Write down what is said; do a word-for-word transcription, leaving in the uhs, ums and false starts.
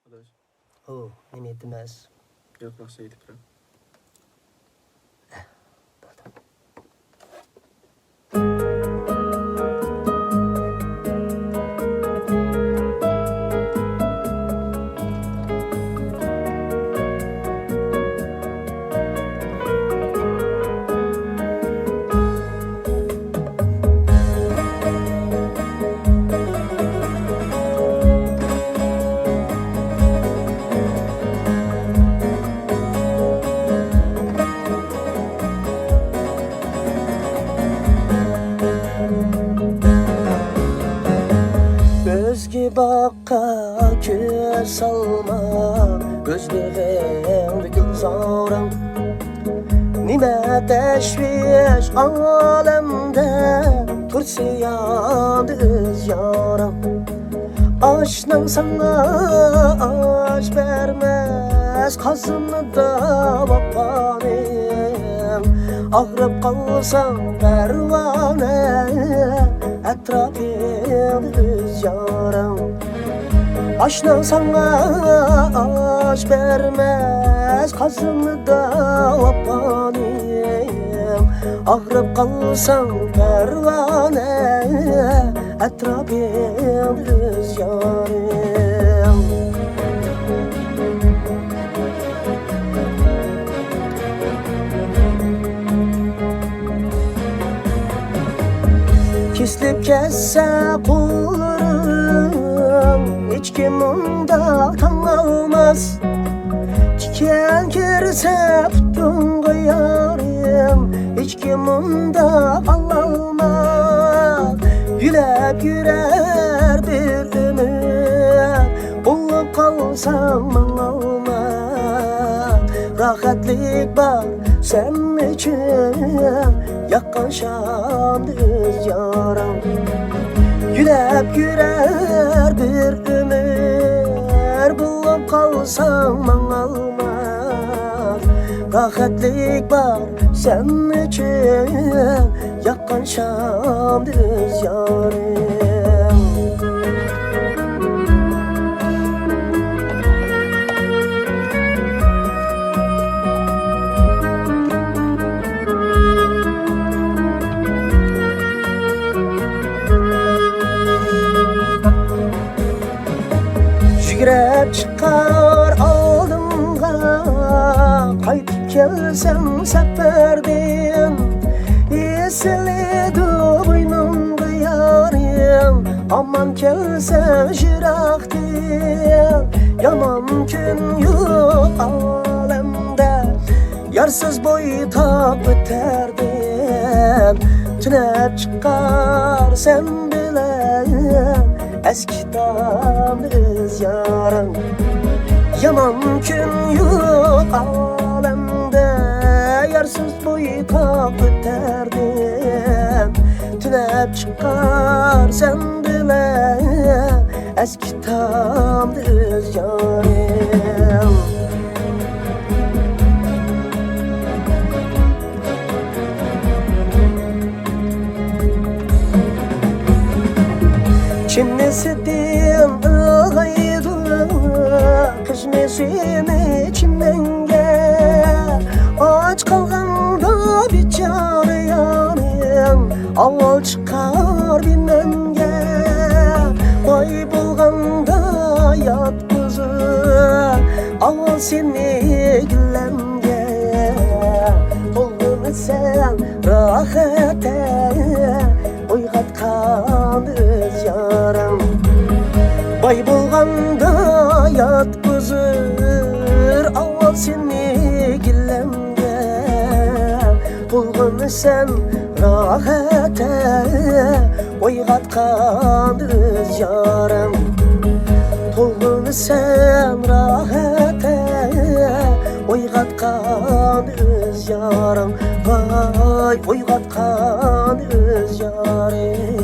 ئۇ نېمە ئېيتىمىز؟ ياق، ناخشا ئېيتىپ بېرىڭ. ئۆزگە باغقا كۆز سالما، ئۆز بېغىڭدا گۈلزارىڭ. نېمە تەشۋىش ئالەمدە، تۇرسا ياندا ئۆز يارىڭ. ئاشناڭ ساڭا ئاش بەرمەس، قازىنىدا ۋاپانىڭ. ئاغرىپ قالساڭ پەرۋانە، ئەتراپىڭدا ئۆز يارىڭ. ئاشناڭ ساڭا ئاش بەرمەس، قازىنىدا ۋاپانىڭ. ئاغرىپ قالساڭ پەرۋانە، ئەتراپىڭدا ئۆز يارىڭ. كېسىلىپ كەتسە قوللىرىڭ، ھېچكىم ئۇنداق تاڭالماس. تىكەن كىرسە پۇتۇڭغا يارىم، ھېچكىم ئۇنداق ئالالماس. يۆلەپ يۈرەر بىر ئۆمۈر، بولۇپ قالساڭ ماڭالماس. راھەتلىك بار سەن ئۈچۈن، ياققان شامدا ئۆز يارىڭ. يۆلەپ يۈرەر بىر ئۆمۈر، بولۇپ قالساڭ ماڭالماس. راھەتلىك بار سەن ئۈچۈن، ياققان شامدا ئۆز يارىڭ. يۈگرەپ چىقار ئالدىڭغا، قايتىپ كەلسەڭ سەپەردىن. ئېسىلىدۇ بوينۇڭغا يارىڭ، ئامان كەلسەڭ يىراقتىن. يامان كۈن يوق ئالەمدە، يارسىز بويتاق ئۆتەردىن. تۈنەپ چىقار سەن بىلەن ئەسكى تام ئۆز يارىڭ. يامان كۈن يوق ئالەمدە، يارسىز بويتاق ئۆتەردىن. تۈنەپ چىقار سەن بىلەن ئەسكى تام ئۆز يارىڭ. چىننىسىدىن ئىلغايدۇ قىزمىسىنى چىمەنگە. ئاچ قالغاندا بىچارە يارىم، ئاۋۋال چىقار بىمەنگە. باي بولغاندا ياتقۇزۇر ئاۋۋال سېنى گىلەمگە. تولغىنىسەن راھەتتە ئويغاتقان ئۆز يارىڭ. باي بولغاندا ياتقۇزۇر ئاۋۋال سېنى گىلەمگە. تولغىنىسەن راھەتتە ئويغاتقان ئۆز يارىڭ. تولغىنىسەن راھەتتە ئويغاتقان ئۆز يارىڭ. ۋاي، ئويغاتقان ئۆز يارىڭ.